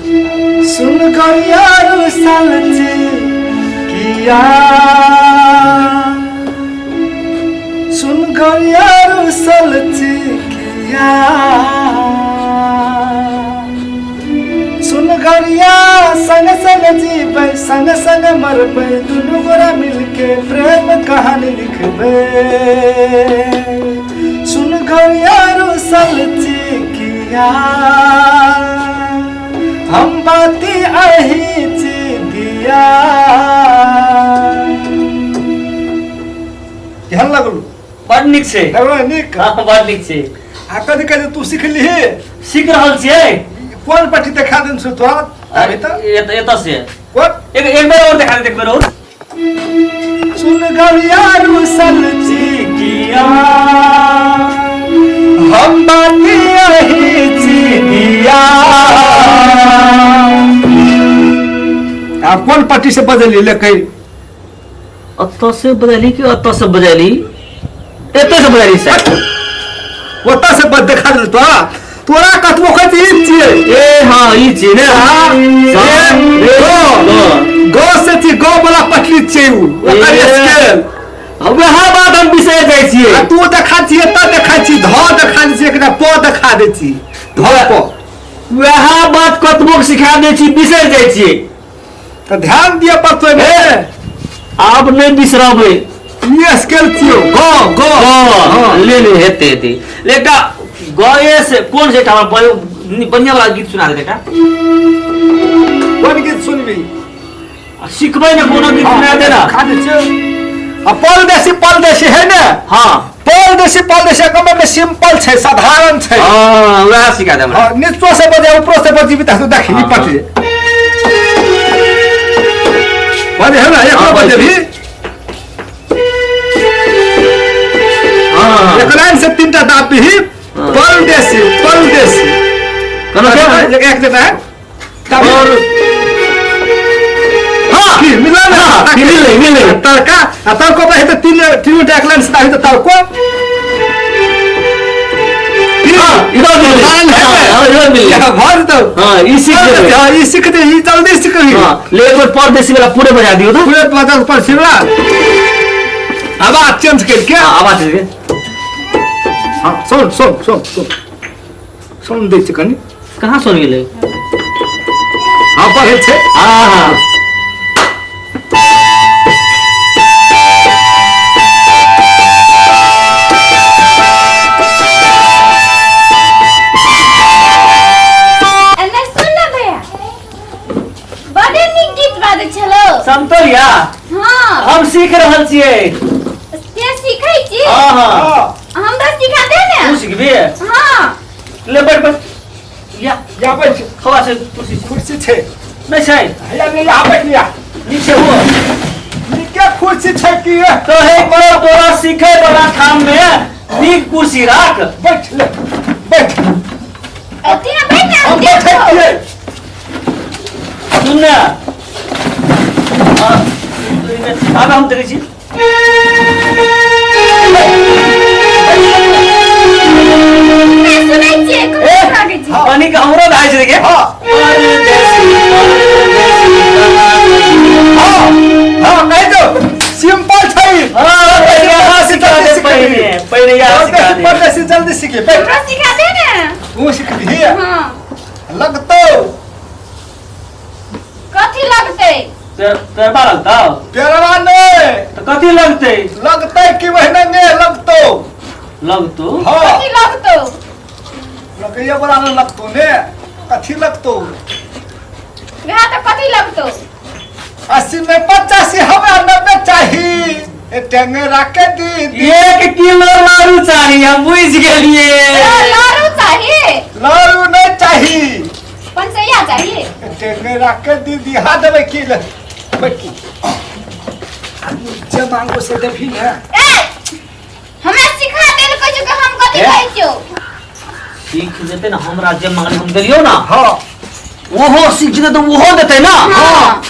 सुन गरिया रुसल छी किया, सुन गरिया रुसल छी किया, सुन गरिया संग संग जीबै संग संग मरबै, दुनू गोरा मिलके प्रेम कहानी लिखबै। सुन गरिया रुसल छी किया, हम बाती अही छी दिया। केहन लगलू? बड नीक छै। लगलो नीक? हाँ, बड नीक छै। आ कथी कहै छै, तू सिखलिही? सीख रहल छियै। कोन पट्टी देखा देन छौ तोरा अभी तऽ? एतऽ से। कोन? एक बेर और देखा दे, एक बेर और। सुन गलिया रुसल छी किया, हम बाती अही छी दिया। आब कोन पट्टी से बदली ले कही? अतऽ से बदली कि अतऽ से बदली? एतऽ से बदली सर। ओतऽ से बद देखा देल तोरा, तोरा कतबो कहै छी ई छियै। ए हाँ, ई छियै ने। हाँ, सा, ए, रे, गो। ग। गो से छी, गो वाला पटली छियै उ, ओकर ए। स्केल। वएह बात हम बिसरि जाइ छियै। आ तू देखा छी एतऽ देखा छी, ध देखा दै छी, एकटा प देखा दै छी, ध प। वएह बात कतबो सिखा दै छी बिसरि जाइ छियै। तऽ ध्यान दिअ पड़तौ एहिमे। ए, आब नहि बिसरबै। ई स्केल छियौ, ग ग। हाँ, ले ले, हेतै हेतै। ले एकटा गए से कोन से एकटा हमरा बढ़िआँ वाला गीत सुना दे एकटा। कोन गीत सुनबी? आ सिखबै ने कोनो गीत सुना दे ना। खा दै छियौ। आ परदेसी परदेसी है ने? हाँ। परदेसी परदेसी एकमे में सिंपल छै, साधारण छै। हाँ, वएह सिखा दे हमरा। हाँ, नीचो से बजे ऊपरो से बजीबी तऽ देखी हाँ, पटरी। बजे है ना, एकरो हाँ, बजेबी। हाँ। एक लाइन से तीनटा दाब दीही। हाँ। परदेसी परदेसी। कोनो के? एक एक देता है। और हाँ, की मिलल ना? हाँ, मिललै, मिललै। तड़का आ तड़को पर हेतै तीन तीन टा एक लाइन से दाबी तऽ तड़को। हाँ, इहो मिललै। लाइन है। हाँ, इहो मिललै। हाँ, भऽ जेतौ। हाँ, ई सीख जेबै। हाँ, ई सीख दे, ई जल्दी सीखबही। हाँ, ले एक बेर परदेसी वाला पूरे बजा दियौ तऽ। पूरे बजा परदेसी वाला। आवाज चेंज करके। हाँ, आवाज चेंज करके। हाँ, सुन, सुन, सुन, सुन। सुन दै छै कनि। कहाँ सुन गेलै? हाँ, पढ़ै छै। हाँ, हाँ। एने सुन ना भैया, बड़े नीक गीत बाजै छलो। समतोलिया? हाँ। हम सीख रहल छियै। से सीखै छी? हाँ, हाँ। हाँ। हमरा सिखा दे ने। तू सिखबी? हाँ। ले बैठ बैठ। या। या बैठ। खवा से कुर्सी। कुर्सी छै। नहीं छै। हैया ले या बैठ लिया। नीचे हो। नीचे कुर्सी छै की? तो हे को तोरा सीखे वाला ठाम में नीक कुर्सी राख। बैठ ले। बैठ। अथी ना बैठ ना, हम बैठे देखो। छियै। सुन ना। हाँ, आब हम देखै छी। सुनै छियै, ए, कखन लागै छै? कनी के हमरो भए छै के। हाँ। हाँ, हाँ, कहि दो। सिंपल छै। हाँ, पहिले यहाँ सिखा दे, पहिले, पहिले यहाँ सिखा दे। परदेसी जल्दी सीखे, बैठ। हमरो सिखा दे ने। तू सिखबिही? हाँ। लगतौ। कथी लगतै? पेरबा लगतौ? पेरबा नहि। तऽ कथी लगतै? लगतै कि वहिना ने लगतौ। लगतौ? हाँ। कथी लगतौ? लगैया बला ने लगतौ ने। कथी लगतौ? वएह तऽ कथी लगतौ? 80 में 85 हमरा 90 चाही। ए टेंगरा के दीदी। 1 किलो लाडू चाही, हम बुझि गेलियै। ए, लाडू चाही? लाडू नहि चाही। पंचैया चाही। टेंगरा के दीदी, हाँ देबै की ले? बैठ। जे मांगो से देबही ने। ए, हमरा सिखा देल कहै छौ कि हम कथी ए? कहै छियौ? सीख जेतै ने हमरा जे मांगली हम देलियौ ना। हाँ। ओहो सीख जेतै तऽ ओहो देतै ना। हाँ।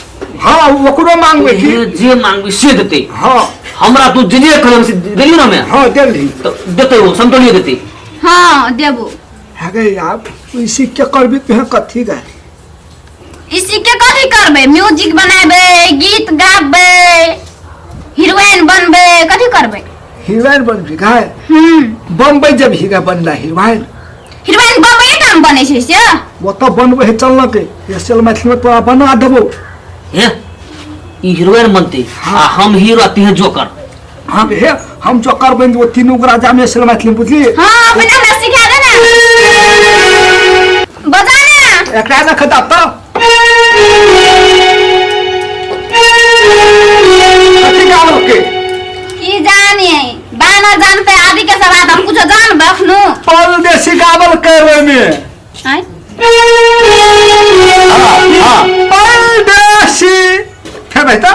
हाँ, ओकरो मांगबै की? जे मांगबी से देतै। हाँ। हमरा तू जे जे कहलम से देलियौ ना मैं। हाँ, देली। तऽ देतै ओ, समतोलियो देतै। हाँ, देबो। हे गे, आब ई सीख के करबी तुहे कथी गे? ई सीख के कथी करबै? म्यूजिक बनेबै, गीत गाबै, हीरोइन बनबै, कथी करबै? हीरोइन बनबी गाय? हम्म। बम्बई जब हीरा बनला हीरोइन। हीरोइन बम्बई काम बनै छै से? ओतऽ बनबै है चलना के एस एल मैथिली में तोरा बना देबो। हे, ई हीरोइन बनते आ हम हीरो आ तिहे जोकर। हाँ हे, हम जोकर बन जेबो, तीनू गोरा जामे एस एल मैथिली में, बुझली? हाँ, अपने हमरा सिखा दे ना, बजा ना। एकरा ना खदा तो कथी गावल के? की जानी, बानर जानते आदि के सवाद, हम कुछ जानबे अखनो? परदेसी गावल के ओहिमे। आँय? हाँ, परदेसी फेर भाई तो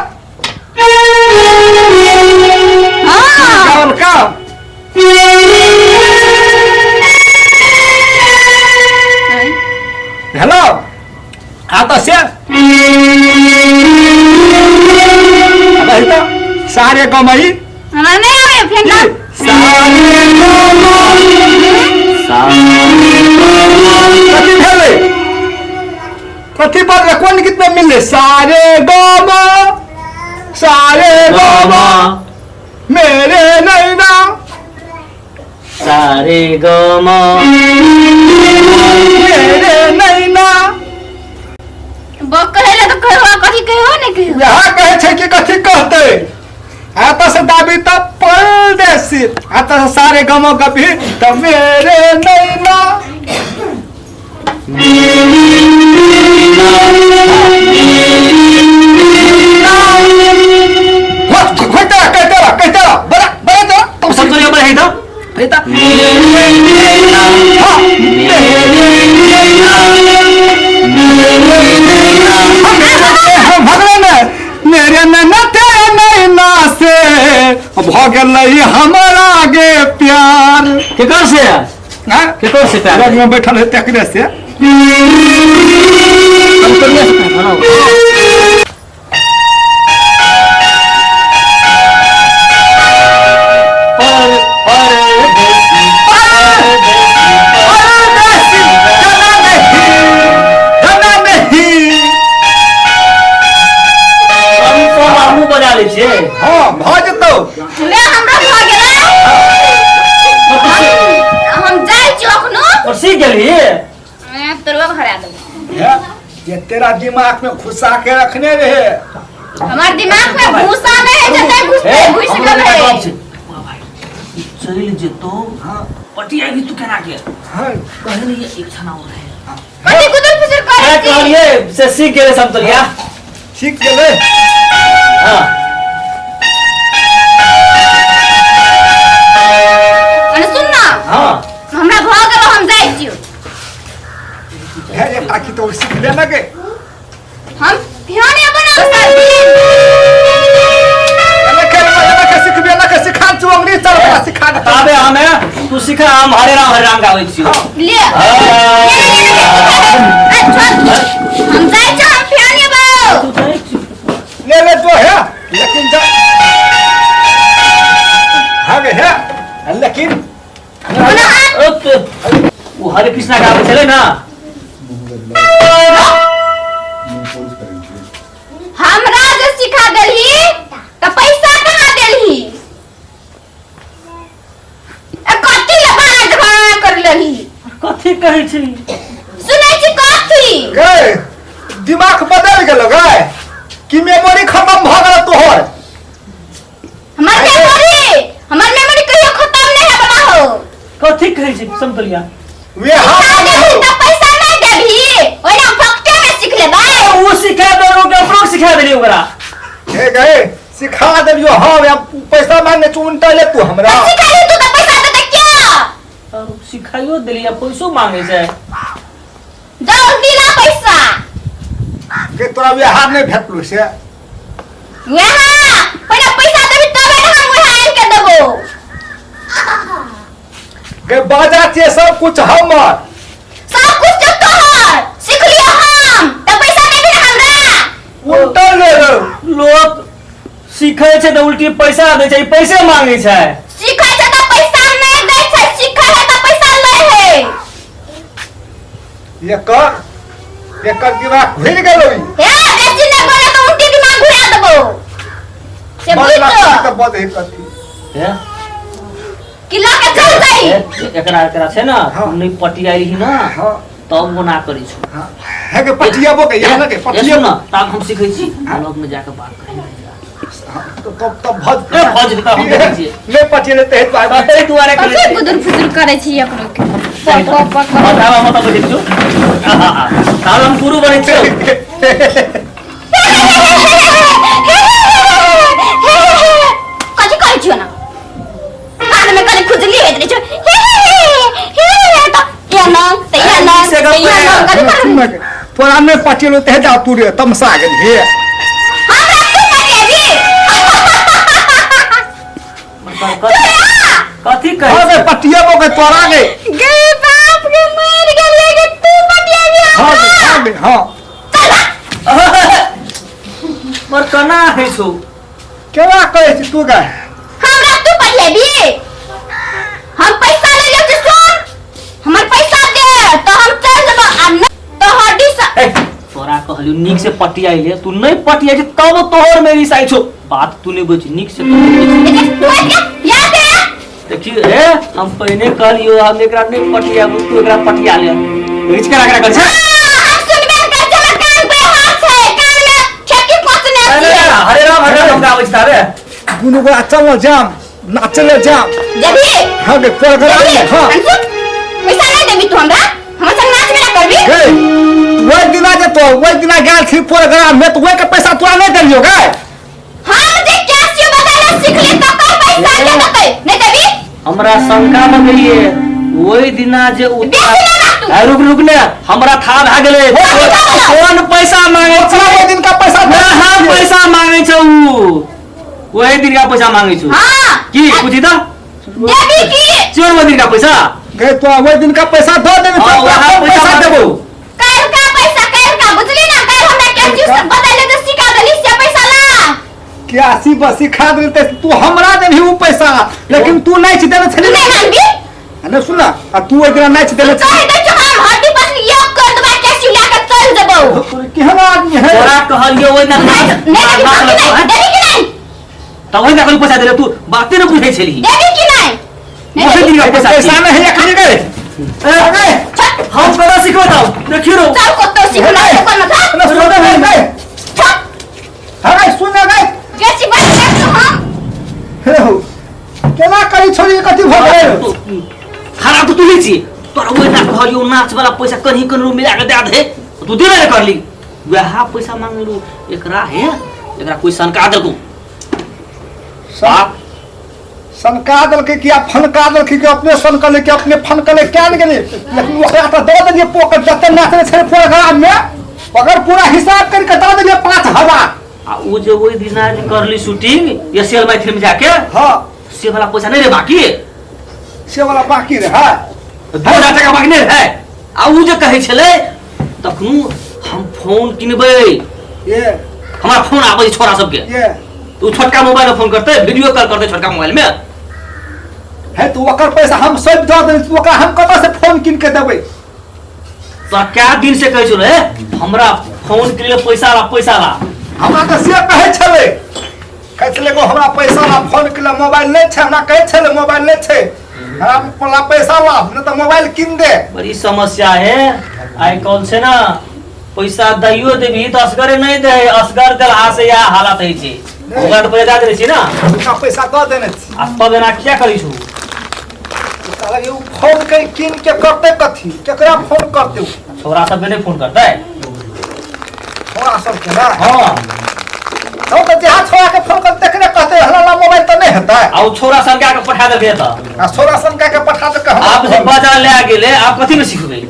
हाँ। गावल का। आँय? हेलो, हाँ तो से अब है तो सारे कमाई। हमरा नहीं आवे फेर ना। सारे कथी भेलै? कथी बदले? कोन गीत में मिलले सारे गमा, सारे गमा मेरे नैना? सारे गमा मेरे नैना। बक कहै ला तऽ कहियो, कथी कहियो ने कहियो। यहाँ कहै छै कि कथी कहतै? आता से दाबी त परदेसी, आता से सारे गमो कभी त मेरे नैना। कहते रह, कहते रह, कहते रह, बड़ा बड़ा तोरा तब सब तो बड़ा है तो कहता हाँ, भगले ने मेरे नैना तेरे नैना से भ गेलै हमरा गे प्यार। केकर से? हाँ? केकर से प्यार? लग में बैठल है तकरे से। हम तो नहीं से प्यार। पर परदेसी, परदेसी जाना नहीं, जाना नहीं। हम सब हमहूँ बजा लै छियै। हाँ, भऽ जेतौ। ले, हमरा भऽ गेलै, हम जाइ छी अखनो। और सीख गेलही? तोरवा हरा देबो। हे, ये तेरा दिमाग में घुसा के रखने रहे। हमर दिमाग में भूसा नहीं है जते घुसते घुस हमरा गेल लगा है। गप छै। भाई, चलि जेतौ। हाँ। पटिया भी तू केना के हाँ। कहने नहीं एक छना हो रहे। कथी गुदुर फुसुर करै मैं छी? कहलिए से सीख गेलै समतलिया। सीख गेलै। हाँ। अरे सुन ना। हाँ। हमरा भऽ गेल, हम जाइ छियौ। हे, एकटा की तो सीख ले ना के। हम ध्यान बनाउ सर दिन। एना के एना के सिखबे, एना के सिखा छु अंग्रेज चल बड़ा सिखा दे। ताबे हमे तू सिखा, हम हरे राम हरे राम गाबै छियौ। ले ले ले ले ले, ए चल, हम जाइ छियौ, हम ध्यान बनाउ। तू जाइ छी। ले ले जो है, लेकिन जा हाँ गे है, लेकिन बना हाथ। ओके, ओ हरे कृष्णा गाबै छलै ना। हमरा जे सिखा देलही तऽ पैसा कहाँ देलही? ए कथी ले बात भाड़ा कर लेलही? कथी कहै छी? सुनै छी कथी? गे, दिमाग बदल गेलो गे कि मेमोरी खत्म भ गेल तोहर? हमर मेमोरी कहियो खत्म नहीं है बना हो। कथी कहै छी समतलिया? वे सिखा हम देलही तऽ पैसा नहीं देबही, ओहिना फकटे में सीख लेबै? ओ सिखा देलौ के अपनो सिखा देली ओकरा। हे गए, सिखा देलियो हम, या पैसा मांगे चुनटा उल्टा ले तू हमरा। तऽ सिखाही तू तऽ पैसा देतै क्या? और सिखाइयो देली आ पैसो मांगे छै। जल्दी ला पैसा। के तोरा व्यवहार नहीं भेटलो से? वएह पहिले पैसा देबही तबे ने हम वएह आनि के देबो। के बाजा छे सब कुछ हमर। सब कुछ तो तोहर, सीख लियो हम तऽ पैसा देबही ने हमरा। उल्टा ले लो। लोक सीखै छै तऽ उल्टी पैसा दै छै, ई पैसे मांगे छै। सीखै छै तऽ पैसा नहि दै छै, सीखै है तऽ पैसा लै है। ये कर एकर दिमाग घुरि गेलो ई। हे बेसी नहि बोला तऽ उल्टी दिमाग घुरा देबो से बुझ बजला तो तऽ बजै कथी हे कि लऽ के चल जाइ हे, एकरा एकरा छै ने हाँ। नहि पटियाइ रही ना हाँ तब ओना करै छौ हाँ हे के पटियाबो के यहाँ के ए, सुन पटियाबो न, तब हम सीखै छी ब्लॉग में जाके बात करै हाँ, तो तब तब भज ए, भज तऽ हम देखै छियै। नहि पटियेले तऽ हेतु आदमी ताहि दुआरे करै कथी छी गुदुर फुदुर करै छी एकरो के पक पक पक हाँ, ताबे हम ओतऽ बैठै छियौ। ताबे हम गुरु बनै छियौ। कथी करै छियो ना कान में कनि खुजली होइत रहै छौ हे हे हे तऽ एना तऽ एना से गप तऽ एना कथी करै सुन के, तोरा नहि पटियेलो तऽ हेतु तू रे तमसा गेल हे हमरा तू पटिएबी कथी कहै हाँ छी? गे पटियाबो के तोरा गे गे बाप गे मर गेलियै गे तू पटिएबी हाँ गे हमरा हाँ गे हाँ चल भाग। पर केना होइ छौ केना कहै छी तू गे हमरा तू पटिएबी हम पैसा ले लेब सुन हमर पैसा दे तऽ हम चल जेबो आ नहि तऽ हड्डी से ए, तोरा कहलियौ नीक से पटियाइ ले तू नहि पटियाइ छी तब तोहर मेरी साइ छौ बात तू नहि बुझ नीक से तू नहि बुझ एते तू हट के याद दे देखी ए हम पहिने कहलियौ हम एकरा नहि पटियाबू तू एकरा पटिया ले देखै छी केना केना करै छै हम सुनबे ने करै छी, हमर कान पे हाथ छै कान में ठेकी पसने अरे छियै हरे राम हरे राम गाबै छी ताबे दुनू गोरा चल न जाम नाचे ले जाम देबी हाँ गे तोरा घर देबी हाँ अंशु पैसा नहीं देबी तू हमरा हमर संग नाच मेला करबी गे वही दिना जे तो वही दिना गेल छी प्रोग्राम में तो वही के पैसा तोरा नहीं देलियो गे हम जे कैशियो बजाना सीखली तकर पैसा के देतै नहीं देबी हमरा शंका लगैये ओहि दिना जे बेसी नहि बात तू ए, रुक रुक ने हमरा था भए गेलै कोन पैसा मांगे ओकरा छै ओहि दिन का पैसा ना हम पैसा मांगे छौ ओहि दिन का पैसा मांगे छौ हां की पूछी तऽ देबी की चोर ओहि दिन का पैसा गे तो वही दिन का पैसा दो देबी हाँ, तो वहाँ तोरा कौन पैसा पैसा मांगे देबो काल का पैसा काल का बुझली ना काल हमरा कैशियो से बजाले जे सिखा देली से पैसा ला क्यासी बसी खा देली ते तू हमरा देबी उ पैसा लेकिन तू नहीं छी देने तू छली नहीं मानबी ने सुन ना आ तू ओहि दिना नहीं छी देने कहि छली दै छौ हम हड्डी पसली एक कर देबै कैशियो लए के चल जेबौ तू केहन आदमी है तोरा कहलियौ ओहि दिना नहीं नहीं देबी नाच कि लगतौ, नहीं हैं? देबी कि नहीं तऽ ओहि दिना कहलियौ पैसा देले तू बाते ने बुझै छलही देबी कि नहीं नहीं ओहि देबी? दिन का पैसा पैसा नहीं है एखनी गे ए, गे हम तोरा सिखबै तब देखियो रौ चल कतौ सिखना कोनो था ने सुन गे गे चल हाँ गे सुन गे कैसी बात कर तू हम हे हो केना करी छोड़ी कथी भऽ गेल खराब तऽ तू ही छी तोरा ओहि दिना कहलियौ नाच वाला पैसा कहीं कहीं मिला के दए दे तू देबे ने करली वएह पैसा मांगलू एकरा हे एकरा कोई सनका देलकौ बाप सनका देलकै कि आ फनका देलकै कि अपने सनकलै कि अपने फनकलै क्या ने गेलै लेकिन ओकरा तऽ दऽ देलियै पोकट जते नाचने छलै प्रोग्राम मे ओकर पूरा हिसाब करि कऽ दऽ देलियै 5,000 आ उ जे ओहि दिना जे करली शूटिंग एस एल मैथिली में जाके हाँ से वाला पैसा नहीं रे बाकी से वाला बाकी रहै 2,000 टका बाकी नहीं रहै आ उ जे कहै छलै तखनु हम फोन किनबै ये हमरा फोन आबै छै छोरा सबके ये तो उ छोटका मोबाइल में फोन करतै वीडियो कॉल करतै छोटका मोबाइल में है तो ओकर पैसा हम सब दऽ देबै तऽ ओकरा हम कतऽ से फोन कीन के देबै तोरा कै दिन से कहै छौ रे हमरा फोन के लिए पैसा ला पैसा ला हमरा तऽ से कहै छलै कहै छलै एगो हमरा पैसा ला फोन के लिए मोबाइल नहि छै हमरा कहै छलै मोबाइल नहि छै हमरा ला पैसा ला नहि तऽ मोबाइल कीन दे बड़ी समस्या है आइ काल्हि छै ने पैसा दैयो देबही तऽ असगरे नहि दे असगर देलहा से इएह हालत होइ छै ओकरा तऽ पैसा दए देने छी ने हुनका पैसा दऽ देने छी आ तब एना किया करै छौ कहलक ओ फोन के कीन के करतै कथी केकरा फोन करतै ओ? छोरा सबके नहि फोन करतै छोरा सबके ना हँ हम तऽ जहाँ छोरा के फोन करतै तकरे कहतै हल्ला मोबाइल तऽ नहि हेतै आ ओ छोरा सनका के पठा देलकै तऽ आ छोरा सनका के पठा देलकै हमरा आब जे फोन। बाजार लए गेलै आब कथी मे सिखबै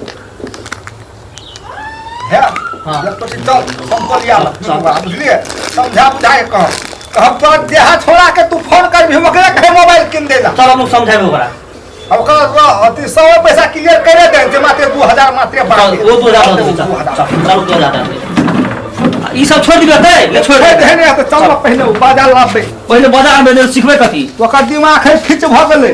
है हाँ। एक तो चल संतोलिया चल, चल। बुझलिए समझा बुझा के कह कहब तोरा देहा छोड़ा के तू फोन करबी ओकरे कहे मोबाइल कीन देला चल हम लोग समझाबे ओकरा अब ओकरा अथी सौ पैसा क्लियर करे दे जे मात्र 2000 मात्र बाकी चल, ओ 2000 दऽ देबै, चल चल, चल 2000 दऽ देबै। ई सब छोड़ दिबै तै ले छोड़ छोड़ दे दे ने तऽ चल पहिले ओ बाजार लाबे पहिले बाजार में सिखबै कथी ओकर दिमाग है खिच भऽ गेलै